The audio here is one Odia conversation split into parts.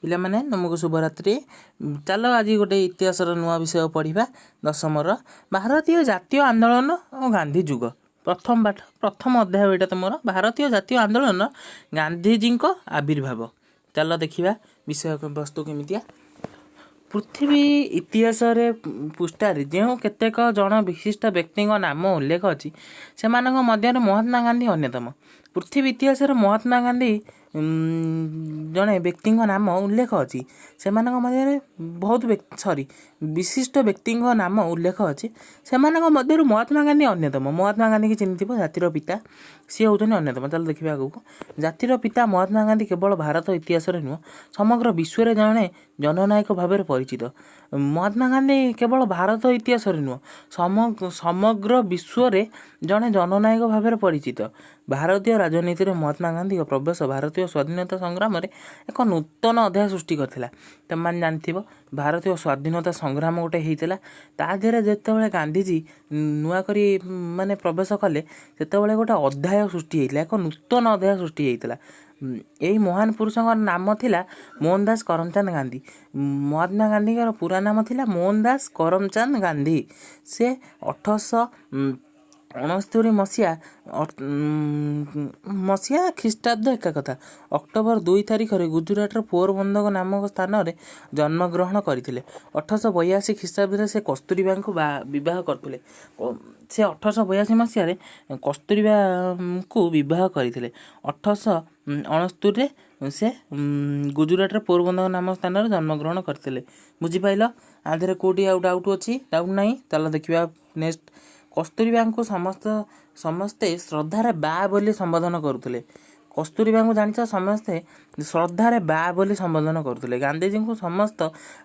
ପିଲାମାନେ, ତୁମକୁ ଶୁଭରାତ୍ରି। ଚାଲ, ଆଜି ଗୋଟେ ଇତିହାସର ନୂଆ ବିଷୟ ପଢ଼ିବା। ଦଶମର ଭାରତୀୟ ଜାତୀୟ ଆନ୍ଦୋଳନ ଓ ଗାନ୍ଧୀ ଯୁଗ। ପ୍ରଥମ ପାଠ, ପ୍ରଥମ ଅଧ୍ୟାୟ ଏଇଟା ତୁମର, ଭାରତୀୟ ଜାତୀୟ ଆନ୍ଦୋଳନ, ଗାନ୍ଧିଜୀଙ୍କ ଆବିର୍ଭାବ। ଚାଲ ଦେଖିବା ବିଷୟ ବସ୍ତୁ କେମିତିଆ। ପୃଥିବୀ ଇତିହାସରେ ପୃଷ୍ଠାରେ ଯେଉଁ କେତେକ ଜଣ ବିଶିଷ୍ଟ ବ୍ୟକ୍ତିଙ୍କ ନାମ ଉଲ୍ଲେଖ ଅଛି, ସେମାନଙ୍କ ମଧ୍ୟରେ ମହାତ୍ମା ଗାନ୍ଧୀ ଅନ୍ୟତମ। ପୃଥିବୀ ଇତିହାସରେ ମହାତ୍ମା ଗାନ୍ଧୀ ଜଣେ ବ୍ୟକ୍ତିଙ୍କ ନାମ ଉଲ୍ଲେଖ ଅଛି। ସେମାନଙ୍କ ମଧ୍ୟରେ ବହୁତ ବ୍ୟକ୍ତି, ସରି, ବିଶିଷ୍ଟ ବ୍ୟକ୍ତିଙ୍କ ନାମ ଉଲ୍ଲେଖ ଅଛି। ସେମାନଙ୍କ ମଧ୍ୟରୁ ମହାତ୍ମା ଗାନ୍ଧୀ ଅନ୍ୟତମ। ମହାତ୍ମା ଗାନ୍ଧୀକି ଚିହ୍ନିଥିବ, ଜାତିର ପିତା, ସିଏ ହେଉଛନ୍ତି ଅନ୍ୟତମ। ଚାଲ ଦେଖିବା ଆଗକୁ। ଜାତିର ପିତା ମହାତ୍ମା ଗାନ୍ଧୀ କେବଳ ଭାରତ ଇତିହାସରେ ନୁହଁ, ସମଗ୍ର ବିଶ୍ୱରେ ଜଣେ ଜନନାୟକ ଭାବରେ ପରିଚିତ। ମହାତ୍ମା ଗାନ୍ଧୀ କେବଳ ଭାରତ ଇତିହାସରେ ନୁହଁ, ସମଗ୍ର ବିଶ୍ୱରେ ଜଣେ ଜନନାୟକ ଭାବରେ ପରିଚିତ। ଭାରତୀୟ ରାଜନୀତିରେ ମହାତ୍ମା ଗାନ୍ଧୀଙ୍କ ପ୍ରବେଶ ଭାରତୀୟ ସ୍ୱାଧୀନତା ସଂଗ୍ରାମରେ ଏକ ନୂତନ ଅଧ୍ୟାୟ ସୃଷ୍ଟି କରିଥିଲା। ତୁମେମାନେ ଜାଣିଥିବ, ଭାରତୀୟ ସ୍ୱାଧୀନତା ସଂଗ୍ରାମ ଗୋଟେ ହେଇଥିଲା। ତା ଦେହରେ ଯେତେବେଳେ ଗାନ୍ଧିଜୀ ନୂଆ କରି ମାନେ ପ୍ରବେଶ କଲେ, ସେତେବେଳେ ଗୋଟେ ଅଧ୍ୟାୟ ସୃଷ୍ଟି ହେଇଥିଲା, ଏକ ନୂତନ ଅଧ୍ୟାୟ ସୃଷ୍ଟି ହେଇଥିଲା। ଏଇ ମହାନ ପୁରୁଷଙ୍କ ନାମ ଥିଲା ମୋହନ ଦାସ କରମଚାନ୍ଦ ଗାନ୍ଧୀ। ମହାତ୍ମା ଗାନ୍ଧୀଙ୍କର ପୁରା ନାମ ଥିଲା ମୋହନ ଦାସ କରମଚାନ୍ଦ ଗାନ୍ଧୀ। ସେ 1869 ମସିହା, ମସିହା ଖ୍ରୀଷ୍ଟାବ୍ଦ ଏକା କଥା, ଅକ୍ଟୋବର 2 ତାରିଖରେ ଗୁଜୁରାଟର ପୋରବନ୍ଦର ନାମକ ସ୍ଥାନରେ ଜନ୍ମଗ୍ରହଣ କରିଥିଲେ। 1882 ଖ୍ରୀଷ୍ଟାବ୍ଦରେ ସେ କସ୍ତୁରିବାଙ୍କୁ ବିବାହ କରିଥିଲେ। ସେ 1882 ମସିହାରେ କସ୍ତୁରିବାଙ୍କୁ ବିବାହ କରିଥିଲେ। 1869ରେ ସେ ଗୁଜୁରାଟର ପୋରବନ୍ଦର ନାମକ ସ୍ଥାନରେ ଜନ୍ମଗ୍ରହଣ କରିଥିଲେ। ବୁଝିପାରିଲ? ଆ ଦେହରେ କେଉଁଠି ଆଉ ଡାଉଟ୍ ଅଛି? ଡାଉଟ୍ ନାହିଁ। ଚାଲ ଦେଖିବା ନେକ୍ସଟ। କସ୍ତୁରିବାଙ୍କୁ ସମସ୍ତେ ଶ୍ରଦ୍ଧାରେ ବା ବୋଲି ସମ୍ବୋଧନ କରୁଥିଲେ। କସ୍ତୁରିବାଙ୍କୁ ଜାଣିଛ, ସମସ୍ତେ ଶ୍ରଦ୍ଧାରେ ବା ବୋଲି ସମ୍ବୋଧନ କରୁଥିଲେ। ଗାନ୍ଧିଜୀଙ୍କୁ ସମସ୍ତ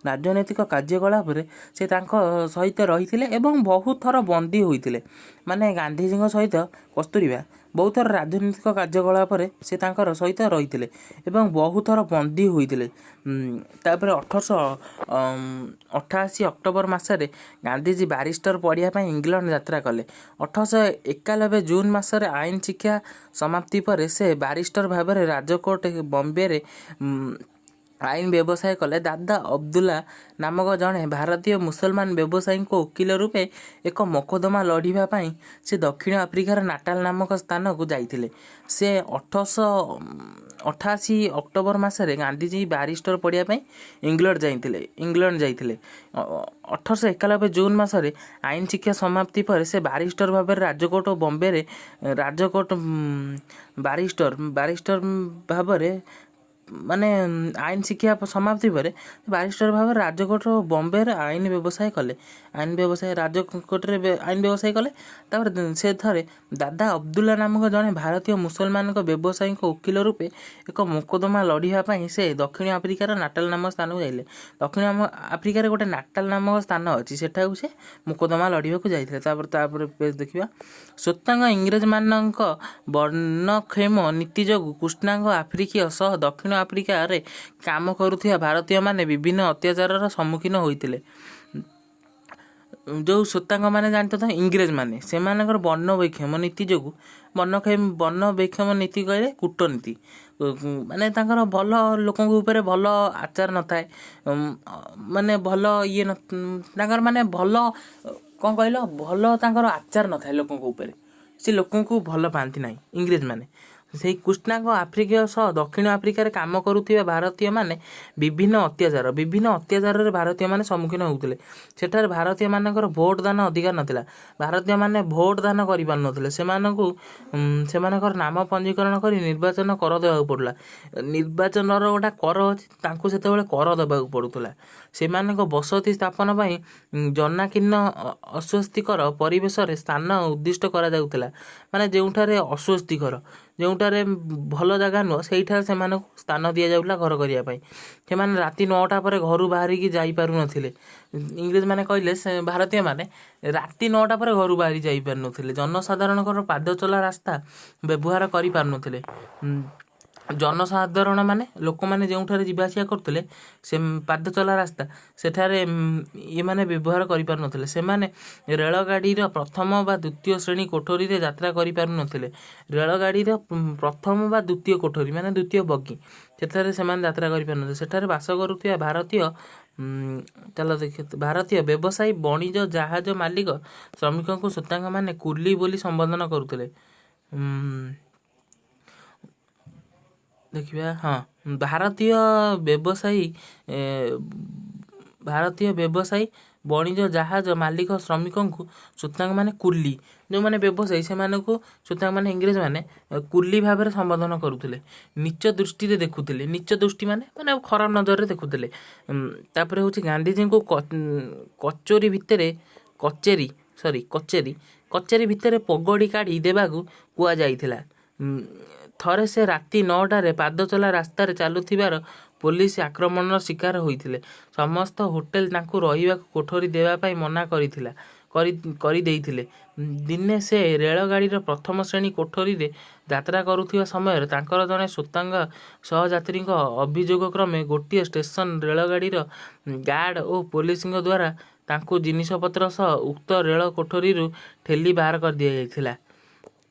ରାଜନୈତିକ କାର୍ଯ୍ୟକଳାପରେ ସେ ତାଙ୍କ ସହିତ ରହିଥିଲେ ଏବଂ ବହୁତ ଥର ବନ୍ଦୀ ହୋଇଥିଲେ। ମାନେ ଗାନ୍ଧିଜୀଙ୍କ ସହିତ କସ୍ତୁରିବା ବହୁତ ଥର ରାଜନୈତିକ କାର୍ଯ୍ୟକଳାପରେ ସେ ତାଙ୍କର ସହିତ ରହିଥିଲେ ଏବଂ ବହୁତ ଥର ବନ୍ଦୀ ହୋଇଥିଲେ। ତାପରେ 1888 ଅକ୍ଟୋବର ମାସରେ ଗାନ୍ଧିଜୀ ବାରିଷ୍ଟର ପଢ଼ିବା ପାଇଁ ଇଂଲଣ୍ଡ ଯାତ୍ରା କଲେ। 1891 ଜୁନ୍ ମାସରେ ଆଇନ ଶିକ୍ଷା ସମାପ୍ତି ପରେ ସେ ବାରିଷ୍ଟର ଭାବରେ ରାଜକୋଟ ବମ୍ବେରେ ଆଇନ ବ୍ୟବସାୟ କଲେ। ଦାଦା ଅବଦୁଲ୍ଲା ନାମକ ଜଣେ ଭାରତୀୟ ମୁସଲମାନ ବ୍ୟବସାୟୀଙ୍କ ଓକିଲ ରୂପେ ଏକ ମକଦ୍ଦମା ଲଢ଼ିବା ପାଇଁ ସେ ଦକ୍ଷିଣ ଆଫ୍ରିକାର ନାଟାଲ ନାମକ ସ୍ଥାନକୁ ଯାଇଥିଲେ। ସେ 1888 ଅକ୍ଟୋବର ମାସରେ ଗାନ୍ଧିଜୀ ବାରିଷ୍ଟର ପଢ଼ିବା ପାଇଁ ଇଂଲଣ୍ଡ ଯାଇଥିଲେ। 1891 ଜୁନ୍ ମାସରେ ଆଇନ ଶିକ୍ଷା ସମାପ୍ତି ପରେ ସେ ବାରିଷ୍ଟର ଭାବରେ ରାଜକୋଟ ଓ ବମ୍ବେରେ ରାଜକୋଟ ବାରିଷ୍ଟର ବାରିଷ୍ଟର ଭାବରେ, ମାନେ ଆଇନ ଶିକ୍ଷା ସମାପ୍ତି ପରେ ବାରିଷ୍ଟର ଭାବରେ ରାଜକୋଟ ଓ ବମ୍ବେରେ ଆଇନ ବ୍ୟବସାୟ କଲେ। ଆଇନ ବ୍ୟବସାୟ, ରାଜକୋଟରେ ଆଇନ ବ୍ୟବସାୟ କଲେ। ତାପରେ ସେ ଥରେ ଦାଦା ଅବଦୁଲ୍ଲା ନାମକ ଜଣେ ଭାରତୀୟ ମୁସଲମାନଙ୍କ ବ୍ୟବସାୟୀଙ୍କ ଓକିଲ ରୂପେ ଏକ ମୋକଦ୍ଦମା ଲଢ଼ିବା ପାଇଁ ସେ ଦକ୍ଷିଣ ଆଫ୍ରିକାର ନାଟାଲ ନାମକ ସ୍ଥାନକୁ ଯାଇଥିଲେ। ଦକ୍ଷିଣ ଆଫ୍ରିକାରେ ଗୋଟେ ନାଟାଲ ନାମକ ସ୍ଥାନ ଅଛି, ସେଠାକୁ ସେ ମୋକଦ୍ଦମା ଲଢ଼ିବାକୁ ଯାଇଥିଲେ। ତାପରେ ପେଜ୍ ଦେଖିବା। ଶ୍ୱେତାଙ୍ଗ ଇଂରେଜମାନଙ୍କ ବର୍ଣ୍ଣକ୍ଷମ ନୀତି ଯୋଗୁଁ କୃଷ୍ଣାଙ୍ଗ ଆଫ୍ରିକୀୟ ସହ ଦକ୍ଷିଣ ଆଫ୍ରିକାରେ କାମ କରୁଥିବା ଭାରତୀୟମାନେ ବିଭିନ୍ନ ଅତ୍ୟାଚାରର ସମ୍ମୁଖୀନ ହୋଇଥିଲେ। ଯେଉଁ ଶ୍ୱେତାଙ୍ଗମାନେ, ଜାଣିଛ ତ, ଇଂରେଜମାନେ, ସେମାନଙ୍କର ବର୍ଣ୍ଣ ବୈଷମ୍ୟ ନୀତି ଯୋଗୁଁ, ବର୍ଣ୍ଣ ବୈଷମ୍ୟ ନୀତି କହିଲେ କୂଟନୀତି, ମାନେ ତାଙ୍କର ଭଲ ଲୋକଙ୍କ ଉପରେ ଭଲ ଆଚାର ନଥାଏ, ମାନେ ଭଲ ଇଏ ତାଙ୍କର, ମାନେ ଭଲ କ'ଣ କହିଲ, ଭଲ ତାଙ୍କର ଆଚାର ନଥାଏ ଲୋକଙ୍କ ଉପରେ। ସେ ଲୋକଙ୍କୁ ଭଲ ପାଆନ୍ତି ନାହିଁ ଇଂରେଜମାନେ। ସେଇ କୃଷ୍ଣାଙ୍ଗ ଆଫ୍ରିକୀୟ ସହ ଦକ୍ଷିଣ ଆଫ୍ରିକାରେ କାମ କରୁଥିବା ଭାରତୀୟମାନେ ବିଭିନ୍ନ ଅତ୍ୟାଚାରରେ ଭାରତୀୟମାନେ ସମ୍ମୁଖୀନ ହେଉଥିଲେ। ସେଠାରେ ଭାରତୀୟମାନଙ୍କର ଭୋଟ ଦାନ ଅଧିକାର ନଥିଲା। ଭାରତୀୟମାନେ ଭୋଟ ଦାନ କରିପାରୁନଥିଲେ। ସେମାନଙ୍କର ନାମ ପଞ୍ଜୀକରଣ କରି ନିର୍ବାଚନ କର ଦେବାକୁ ପଡ଼ୁଥିଲା। ନିର୍ବାଚନର ଗୋଟେ କର ଅଛି, ତାଙ୍କୁ ସେତେବେଳେ କର ଦେବାକୁ ପଡ଼ୁଥିଲା। ସେମାନଙ୍କ ବସତି ସ୍ଥାପନ ପାଇଁ ଜନାକୀର୍ଣ୍ଣ ଅସ୍ୱସ୍ତିକର ପରିବେଶରେ ସ୍ଥାନ ଉଦ୍ଦିଷ୍ଟ କରାଯାଉଥିଲା। ମାନେ ଯେଉଁଠାରେ ଅସ୍ୱସ୍ତିକର, ଯେଉଁଠାରେ ଭଲ ଜାଗା ନୁହଁ, ସେଇଠାରେ ସେମାନଙ୍କୁ ସ୍ଥାନ ଦିଆଯାଉଥିଲା ଘର କରିବା ପାଇଁ। ସେମାନେ ରାତି 9ଟା ପରେ ଘରୁ ବାହାରିକି ଯାଇପାରୁନଥିଲେ। ଇଂରେଜମାନେ କହିଲେ, ସେ ଭାରତୀୟମାନେ ରାତି 9ଟା ପରେ ଘରୁ ବାହାରି ଯାଇପାରୁନଥିଲେ। ଜନସାଧାରଣଙ୍କର ପାଦଚଲା ରାସ୍ତା ବ୍ୟବହାର କରିପାରୁନଥିଲେ। ଜନସାଧାରଣ ମାନେ ଲୋକମାନେ ଯେଉଁଠାରେ ଯିବା ଆସିବା କରୁଥିଲେ, ସେ ପାଦଚଲା ରାସ୍ତା ସେଠାରେ ଏମାନେ ବ୍ୟବହାର କରିପାରୁନଥିଲେ। ସେମାନେ ରେଳଗାଡ଼ିର ପ୍ରଥମ ବା ଦ୍ୱିତୀୟ ଶ୍ରେଣୀ କୋଠରୀରେ ଯାତ୍ରା କରିପାରୁନଥିଲେ। ରେଳଗାଡ଼ିର ପ୍ରଥମ ବା ଦ୍ୱିତୀୟ କୋଠରୀ ମାନେ ଦ୍ୱିତୀୟ ବଗି, ସେଠାରେ ସେମାନେ ଯାତ୍ରା କରିପାରୁନଥିଲେ। ସେଠାରେ ବାସ କରୁଥିବା ଭାରତୀୟ, ଚାଲ ଦେଖ, ଭାରତୀୟ ବ୍ୟବସାୟୀ, ବଣିଜ, ଜାହାଜ ମାଲିକ, ଶ୍ରମିକଙ୍କୁ ଶ୍ଵେତାଙ୍ଗମାନେ କୁଲି ବୋଲି ସମ୍ବୋଧନ କରୁଥିଲେ। ଦେଖିବା, ହଁ, ଭାରତୀୟ ବ୍ୟବସାୟୀ, ବଣିଜ, ଜାହାଜ ମାଲିକ, ଶ୍ରମିକଙ୍କୁ ଶ୍ଵେତାଙ୍ଗମାନେ କୁଲି, ଯେଉଁମାନେ ବ୍ୟବସାୟୀ ସେମାନଙ୍କୁ ଶ୍ଵେତାଙ୍ଗମାନେ, ଇଂରେଜମାନେ କୁଲି ଭାବରେ ସମ୍ବୋଧନ କରୁଥିଲେ, ନୀଚ ଦୃଷ୍ଟିରେ ଦେଖୁଥିଲେ। ନୀଚ ଦୃଷ୍ଟି ମାନେ ମାନେ ଖରାପ ନଜରରେ ଦେଖୁଥିଲେ। ତାପରେ ହେଉଛି ଗାନ୍ଧିଜୀଙ୍କୁ କଚୋରୀ ଭିତରେ, କଚେରୀ, ସରି, କଚେରୀ, କଚେରୀ ଭିତରେ ପଗଡ଼ି କାଢ଼ି ଦେବାକୁ କୁହାଯାଇଥିଲା। ଥରେ ସେ ରାତି 9ଟାରେ ପାଦଚଲା ରାସ୍ତାରେ ଚାଲୁଥିବାର ପୋଲିସ ଆକ୍ରମଣର ଶିକାର ହୋଇଥିଲେ। ସମସ୍ତ ହୋଟେଲ ତାଙ୍କୁ ରହିବାକୁ କୋଠରୀ ଦେବା ପାଇଁ ମନା କରିଥିଲା, କରିଦେଇଥିଲେ। ଦିନେ ସେ ରେଳଗାଡ଼ିର ପ୍ରଥମ ଶ୍ରେଣୀ କୋଠରୀରେ ଯାତ୍ରା କରୁଥିବା ସମୟରେ ତାଙ୍କର ଜଣେ ଶ୍ଵେତାଙ୍ଗ ସହଯାତ୍ରୀଙ୍କ ଅଭିଯୋଗ କ୍ରମେ ଗୋଟିଏ ଷ୍ଟେସନ ରେଳଗାଡ଼ିର ଗାର୍ଡ ଓ ପୋଲିସଙ୍କ ଦ୍ୱାରା ତାଙ୍କୁ ଜିନିଷପତ୍ର ସହ ଉକ୍ତ ରେଳ କୋଠରୀରୁ ଠେଲି ବାହାର କରିଦିଆଯାଇଥିଲା।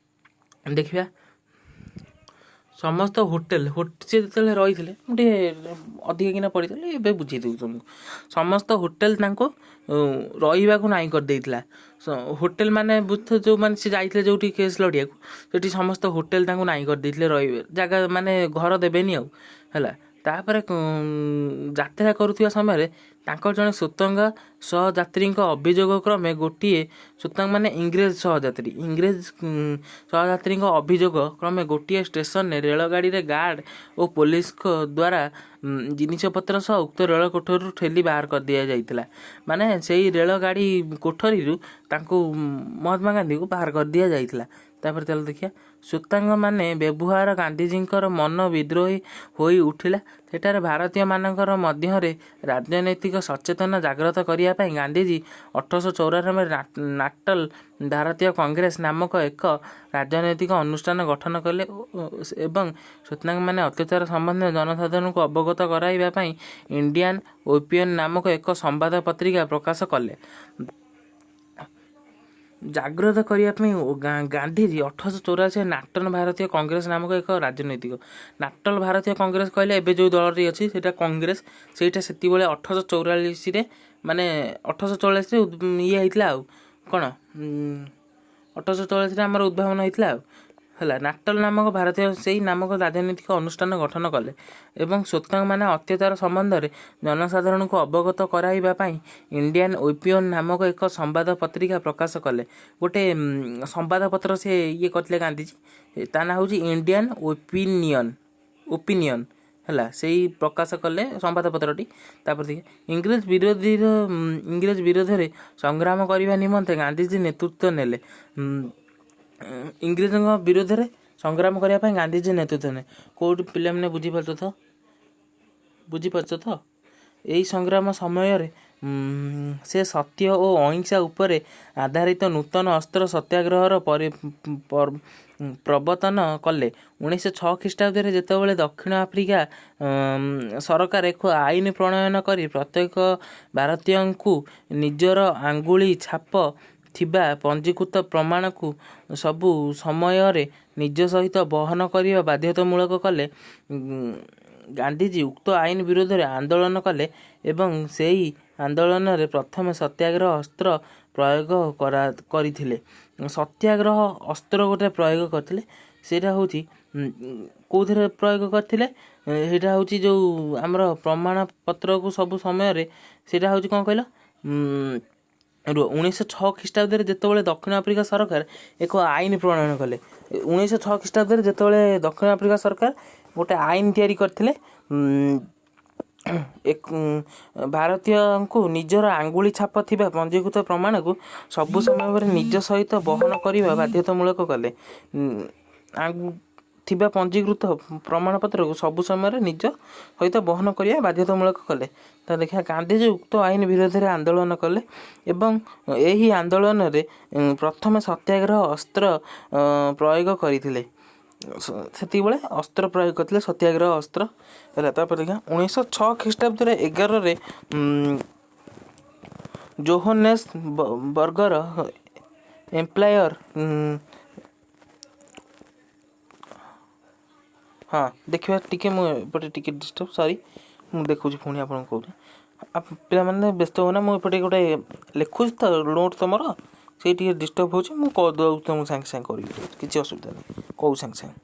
ଦେଖିବା, ସମସ୍ତ ହୋଟେଲ, ସେ ଯେତେବେଳେ ରହିଥିଲେ, ମୁଁ ଟିକେ ଅଧିକ କିନା ପଢ଼ିଥିଲି, ଏବେ ବୁଝେଇ ଦେଉଛି ତୁମକୁ। ସମସ୍ତ ହୋଟେଲ ତାଙ୍କୁ ରହିବାକୁ ନାଇଁ କରିଦେଇଥିଲା। ହୋଟେଲ ମାନେ ବୁଝ, ଯେଉଁମାନେ ସେ ଯାଇଥିଲେ ଯେଉଁଠି କେସ୍ ଲଢ଼ିବାକୁ, ସେଠି ସମସ୍ତ ହୋଟେଲ ତାଙ୍କୁ ନାଇଁ କରିଦେଇଥିଲେ ରହିବେ ଜାଗା, ମାନେ ଘର ଦେବେନି ଆଉ, ହେଲା। ତାପରେ ଯାତ୍ରା କରୁଥିବା ସମୟରେ ତାଙ୍କର ଜଣେ ଶ୍ଵେତାଙ୍ଗ ସହଯାତ୍ରୀଙ୍କ ଅଭିଯୋଗ କ୍ରମେ ଗୋଟିଏ, ଶ୍ଵେତାଙ୍ଗ ମାନେ ଇଂରେଜ ସହଯାତ୍ରୀ, ଇଂରେଜ ସହଯାତ୍ରୀଙ୍କ ଅଭିଯୋଗ କ୍ରମେ ଗୋଟିଏ ଷ୍ଟେସନରେ ରେଳଗାଡ଼ିରେ ଗାର୍ଡ ଓ ପୋଲିସଙ୍କ ଦ୍ୱାରା ଜିନିଷପତ୍ର ସହ ଉକ୍ତ ରେଳ କୋଠରୀରୁ ଠେଲି ବାହାର କରିଦିଆଯାଇଥିଲା। ମାନେ ସେଇ ରେଳଗାଡ଼ି କୋଠରୀରୁ ତାଙ୍କୁ, ମହାତ୍ମା ଗାନ୍ଧୀଙ୍କୁ ବାହାର କରିଦିଆଯାଇଥିଲା। ତାପରେ ଚାଲ ଦେଖିବା, ଶ୍ଵେତାଙ୍ଗମାନେ ବ୍ୟବହାର ଗାନ୍ଧିଜୀଙ୍କର ମନ ବିଦ୍ରୋହୀ ହୋଇ ଉଠିଲା। ସେଠାରେ ଭାରତୀୟମାନଙ୍କର ମଧ୍ୟରେ ରାଜନୈତିକ ସଚେତନ ଜାଗ୍ରତ କରିବା ପାଇଁ ଗାନ୍ଧିଜୀ 1894 ନାଟଲ ଭାରତୀୟ କଂଗ୍ରେସ ନାମକ ଏକ ରାଜନୈତିକ ଅନୁଷ୍ଠାନ ଗଠନ କଲେ ଏବଂ ଶ୍ଵେତାଙ୍ଗମାନେ ଅତ୍ୟାଚାର ସମ୍ବନ୍ଧରେ ଜନସାଧାରଣଙ୍କୁ ଅବଗତ କରାଇବା ପାଇଁ ଇଣ୍ଡିଆନ୍ ଓପିନିଅନ୍ ନାମକ ଏକ ସମ୍ବାଦ ପତ୍ରିକା ପ୍ରକାଶ କଲେ। ଜାଗ୍ରତ କରିବା ପାଇଁ ଗାନ୍ଧିଜୀ 1884 ନାଟଲ ଭାରତୀୟ କଂଗ୍ରେସ ନାମକ ଏକ ରାଜନୈତିକ, ନାଟଲ ଭାରତୀୟ କଂଗ୍ରେସ କହିଲେ ଏବେ ଯେଉଁ ଦଳଟି ଅଛି ସେଇଟା କଂଗ୍ରେସ, ସେଇଟା ସେତିକିବେଳେ 1844ରେ, ମାନେ 1844ରେ ଇଏ ହେଇଥିଲା। ଆଉ କ'ଣ, 1844ରେ ଆମର ଉଦ୍ଭାବନ ହେଇଥିଲା ଆଉ, ହେଲା। ନାଟଲ ନାମକ ଭାରତୀୟ ସେଇ ନାମକ ରାଜନୈତିକ ଅନୁଷ୍ଠାନ ଗଠନ କଲେ ଏବଂ ଶ୍ଵେତାଙ୍ଗମାନେ ଅତ୍ୟାଚାର ସମ୍ବନ୍ଧରେ ଜନସାଧାରଣଙ୍କୁ ଅବଗତ କରାଇବା ପାଇଁ ଇଣ୍ଡିଆନ୍ ଓପିନିଅନ୍ ନାମକ ଏକ ସମ୍ବାଦ ପତ୍ରିକା ପ୍ରକାଶ କଲେ। ଗୋଟେ ସମ୍ବାଦପତ୍ର ସେ ଇଏ କରିଥିଲେ ଗାନ୍ଧିଜୀ, ତା ନାଁ ହେଉଛି ଇଣ୍ଡିଆନ୍ ଓପିନିଅନ୍, ଓପିନିଅନ୍, ହେଲା। ସେଇ ପ୍ରକାଶ କଲେ ସମ୍ବାଦପତ୍ରଟି। ତାପରେ ଦେଖିବା, ଇଂରେଜ ବିରୋଧରେ ସଂଗ୍ରାମ କରିବା ନିମନ୍ତେ ଗାନ୍ଧିଜୀ ନେତୃତ୍ୱ ନେଲେ। ଇଂରେଜଙ୍କ ବିରୋଧରେ ସଂଗ୍ରାମ କରିବା ପାଇଁ ଗାନ୍ଧିଜୀ ନେତୃତ୍ୱ ନେଲେ। କୋଉଠି ପିଲାମାନେ ବୁଝିପାରୁଛ ତ? ବୁଝିପାରୁଛ ତ? ଏହି ସଂଗ୍ରାମ ସମୟରେ ସେ ସତ୍ୟ ଓ ଅହିଂସା ଉପରେ ଆଧାରିତ ନୂତନ ଅସ୍ତ୍ର ସତ୍ୟାଗ୍ରହର ପ୍ରବର୍ତ୍ତନ କଲେ। 1906 ଖ୍ରୀଷ୍ଟାବ୍ଦରେ ଯେତେବେଳେ ଦକ୍ଷିଣ ଆଫ୍ରିକା ସରକାର ଏକ ଆଇନ ପ୍ରଣୟନ କରି ପ୍ରତ୍ୟେକ ଭାରତୀୟଙ୍କୁ ନିଜର ଆଙ୍ଗୁଳି ଛାପ ଥିବା ପଞ୍ଜୀକୃତ ପ୍ରମାଣକୁ ସବୁ ସମୟରେ ନିଜ ସହିତ ବହନ କରିବା ବାଧ୍ୟତାମୂଳକ କଲେ, ଗାନ୍ଧିଜୀ ଉକ୍ତ ଆଇନ ବିରୋଧରେ ଆନ୍ଦୋଳନ କଲେ ଏବଂ ସେହି ଆନ୍ଦୋଳନରେ ପ୍ରଥମେ ସତ୍ୟାଗ୍ରହ ଅସ୍ତ୍ର ପ୍ରୟୋଗ କରିଥିଲେ। ସତ୍ୟାଗ୍ରହ ଅସ୍ତ୍ର ଗୋଟେ ପ୍ରୟୋଗ କରିଥିଲେ। ସେଇଟା ହେଉଛି କେଉଁଥିରେ ପ୍ରୟୋଗ କରିଥିଲେ? ସେଇଟା ହେଉଛି ଯେଉଁ ଆମର ପ୍ରମାଣ ପତ୍ରକୁ ସବୁ ସମୟରେ, ସେଇଟା ହେଉଛି କ'ଣ କହିଲ? ରୁହ, 1906 ଖ୍ରୀଷ୍ଟାବ୍ଦରେ ଯେତେବେଳେ ଦକ୍ଷିଣ ଆଫ୍ରିକା ସରକାର ଏକ ଆଇନ ପ୍ରଣୟନ କଲେ, 1906 ଖ୍ରୀଷ୍ଟାବ୍ଦରେ ଯେତେବେଳେ ଦକ୍ଷିଣ ଆଫ୍ରିକା ସରକାର ଗୋଟେ ଆଇନ ତିଆରି କରିଥିଲେ, ଏକ ଭାରତୀୟଙ୍କୁ ନିଜର ଆଙ୍ଗୁଳି ଛାପ ଥିବା ପଞ୍ଜୀକୃତ ପ୍ରମାଣକୁ ସବୁ ସମୟରେ ନିଜ ସହିତ ବହନ କରିବା ବାଧ୍ୟତାମୂଳକ କଲେ, ଥିବା ପଞ୍ଜୀକୃତ ପ୍ରମାଣପତ୍ରକୁ ସବୁ ସମୟରେ ନିଜ ସହିତ ବହନ କରିବା ବାଧ୍ୟତାମୂଳକ କଲେ। ତ ଦେଖିବା, ଗାନ୍ଧିଜୀ ଉକ୍ତ ଆଇନ ବିରୋଧରେ ଆନ୍ଦୋଳନ କଲେ ଏବଂ ଏହି ଆନ୍ଦୋଳନରେ ପ୍ରଥମେ ସତ୍ୟାଗ୍ରହ ଅସ୍ତ୍ର ପ୍ରୟୋଗ କରିଥିଲେ। ସେତିକିବେଳେ ଅସ୍ତ୍ର ପ୍ରୟୋଗ କରିଥିଲେ, ସତ୍ୟାଗ୍ରହ ଅସ୍ତ୍ର ହେଲା। ତାପରେ ଦେଖିବା, 1906 ଖ୍ରୀଷ୍ଟାବ୍ଦରେ 11ରେ ଜୋହନେସ୍ ବର୍ଗର ଏମ୍ପ୍ଲାୟର। ହଁ, ଦେଖିବା ଟିକେ, ମୁଁ ଏପଟେ ଟିକେ ଡିଷ୍ଟର୍ବ, ସରି। ମୁଁ ଦେଖୁଛି, ପୁଣି ଆପଣଙ୍କୁ କହୁଛି। ପିଲାମାନେ ବ୍ୟସ୍ତ ହୁଅନା, ମୁଁ ଏପଟେ ଗୋଟେ ଲେଖୁଛି ତ ନୋଟ୍ ତମର, ସେଇ ଟିକେ ଡିଷ୍ଟର୍ବ ହେଉଛି। ମୁଁ କରିଦେଉଛି ତୁମକୁ, ସାଙ୍ଗେ ସାଙ୍ଗେ କରିକି ଦେଉଛି, କିଛି ଅସୁବିଧା ନାହିଁ, କହୁ ସାଙ୍ଗେ ସାଙ୍ଗେ।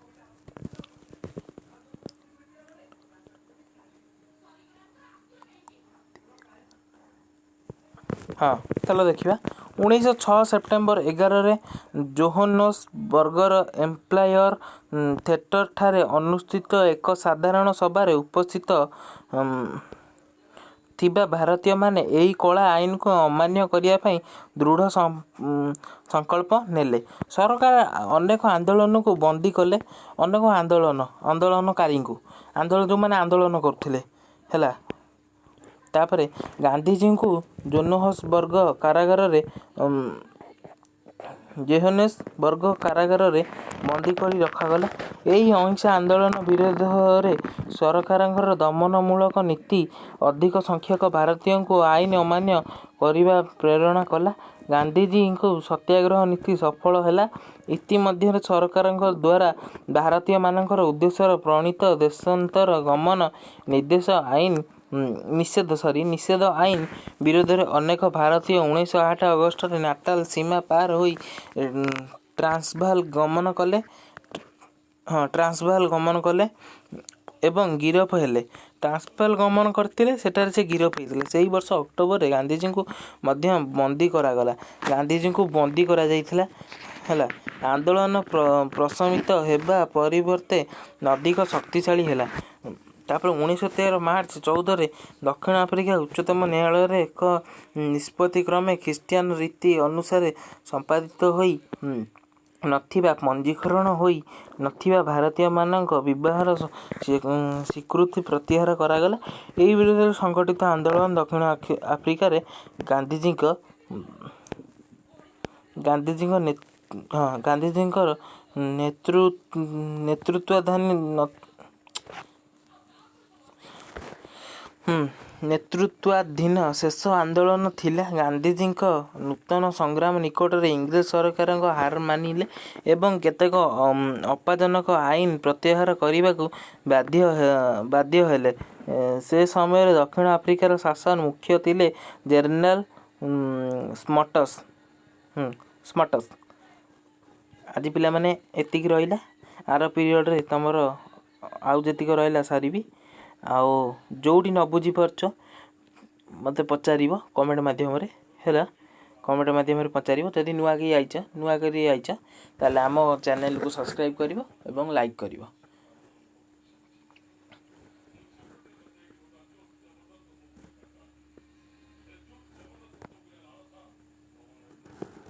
ହଁ, ଚାଲ ଦେଖିବା। 1906 ସେପ୍ଟେମ୍ବର 11ରେ ଜୋହନସ୍ ବର୍ଗର ଏମ୍ପାୟାର ଥିଏଟରଠାରେ ଅନୁଷ୍ଠିତ ଏକ ସାଧାରଣ ସଭାରେ ଉପସ୍ଥିତ ଥିବା ଭାରତୀୟମାନେ ଏହି କଳା ଆଇନକୁ ଅମାନ୍ୟ କରିବା ପାଇଁ ଦୃଢ଼ ସଂକଳ୍ପ ନେଲେ। ସରକାର ଅନେକ ଆନ୍ଦୋଳନକୁ ବନ୍ଦୀ କଲେ, ଅନେକ ଆନ୍ଦୋଳନକାରୀଙ୍କୁ, ଯେଉଁମାନେ ଆନ୍ଦୋଳନ କରୁଥିଲେ, ହେଲା। ତାପରେ ଗାନ୍ଧିଜୀଙ୍କୁ ଜୋହାନ୍ସବର୍ଗ କାରାଗାରରେ ବନ୍ଦୀ କରି ରଖାଗଲା। ଏହି ଅହିଂସା ଆନ୍ଦୋଳନ ବିରୋଧରେ ସରକାରଙ୍କର ଦମନମୂଳକ ନୀତି ଅଧିକ ସଂଖ୍ୟକ ଭାରତୀୟଙ୍କୁ ଆଇନ ଅମାନ୍ୟ କରିବା ପ୍ରେରଣା କଲା। ଗାନ୍ଧିଜୀଙ୍କ ସତ୍ୟାଗ୍ରହ ନୀତି ସଫଳ ହେଲା। ଇତିମଧ୍ୟରେ ସରକାରଙ୍କ ଦ୍ୱାରା ଭାରତୀୟମାନଙ୍କର ଉଦ୍ଦେଶ୍ୟରେ ପ୍ରଣୀତ ଦେଶାନ୍ତର ଗମନ ନିର୍ଦ୍ଦେଶ ଆଇନ, ନିଷେଧ, ସରି, ନିଷେଧ ଆଇନ ବିରୋଧରେ ଅନେକ ଭାରତୀୟ 1908 ଅଗଷ୍ଟରେ ନାଟାଲ ସୀମା ପାର ହୋଇ ଟ୍ରାନ୍ସଭାଲ ଗମନ କଲେ। ହଁ, ଟ୍ରାନ୍ସଭାଲ ଗମନ କଲେ ଏବଂ ଗିରଫ ହେଲେ। ଟ୍ରାନ୍ସଭାଲ ଗମନ କରିଥିଲେ, ସେଠାରେ ସେ ଗିରଫ ହେଇଥିଲେ। ସେହି ବର୍ଷ ଅକ୍ଟୋବରରେ ଗାନ୍ଧିଜୀଙ୍କୁ ମଧ୍ୟ ବନ୍ଦୀ କରାଗଲା। ଗାନ୍ଧିଜୀଙ୍କୁ ବନ୍ଦୀ କରାଯାଇଥିଲା, ହେଲା। ଆନ୍ଦୋଳନ ପ୍ରଶମିତ ହେବା ପରିବର୍ତ୍ତେ ଅଧିକ ଶକ୍ତିଶାଳୀ ହେଲା। ତାପରେ 1913 ମାର୍ଚ୍ଚ 14ରେ ଦକ୍ଷିଣ ଆଫ୍ରିକା ଉଚ୍ଚତମ ନ୍ୟାୟାଳୟରେ ଏକ ନିଷ୍ପତ୍ତି କ୍ରମେ ଖ୍ରୀଷ୍ଟିଆନ ରୀତି ଅନୁସାରେ ସମ୍ପାଦିତ ହୋଇ ନଥିବା, ପଞ୍ଜୀକରଣ ହୋଇ ନଥିବା ଭାରତୀୟମାନଙ୍କ ବିବାହର ସ୍ୱୀକୃତି ପ୍ରତ୍ୟାହାର କରାଗଲା। ଏହି ବିରୋଧରେ ସଂଗଠିତ ଆନ୍ଦୋଳନ ଦକ୍ଷିଣ ଆଫ୍ରିକାରେ ହଁ, ଗାନ୍ଧିଜୀଙ୍କର ନେତୃତ୍ୱାଧୀନ ଶେଷ ଆନ୍ଦୋଳନ ଥିଲା। ଗାନ୍ଧିଜୀଙ୍କ ନୂତନ ସଂଗ୍ରାମ ନିକଟରେ ଇଂରେଜ ସରକାରଙ୍କ ହାର ମାନିଲେ ଏବଂ କେତେକ ଅପମାନଜନକ ଆଇନ ପ୍ରତ୍ୟାହାର କରିବାକୁ ବାଧ୍ୟ ହେଲେ। ସେ ସମୟରେ ଦକ୍ଷିଣ ଆଫ୍ରିକାର ଶାସନ ମୁଖ୍ୟ ଥିଲେ ଜେନେରାଲ ସ୍ମଟସ୍। ସ୍ମଟସ୍। ଆଜି ପିଲାମାନେ ଏତିକି ରହିଲା। ଆର ପିରିୟଡ଼ରେ ତୁମର ଆଉ ଯେତିକି ରହିଲା ସାରିବି। ଆଉ ଯେଉଁଠି ନ ବୁଝିପାରୁଛ, ମୋତେ ପଚାରିବ କମେଣ୍ଟ ମାଧ୍ୟମରେ, ହେଲା। କମେଣ୍ଟ ମାଧ୍ୟମରେ ପଚାରିବ। ଯଦି ନୂଆ କରି ଆଇଛ, ତାହେଲେ ଆମ ଚ୍ୟାନେଲକୁ ସବସ୍କ୍ରାଇବ୍ କରିବ ଏବଂ ଲାଇକ୍ କରିବ।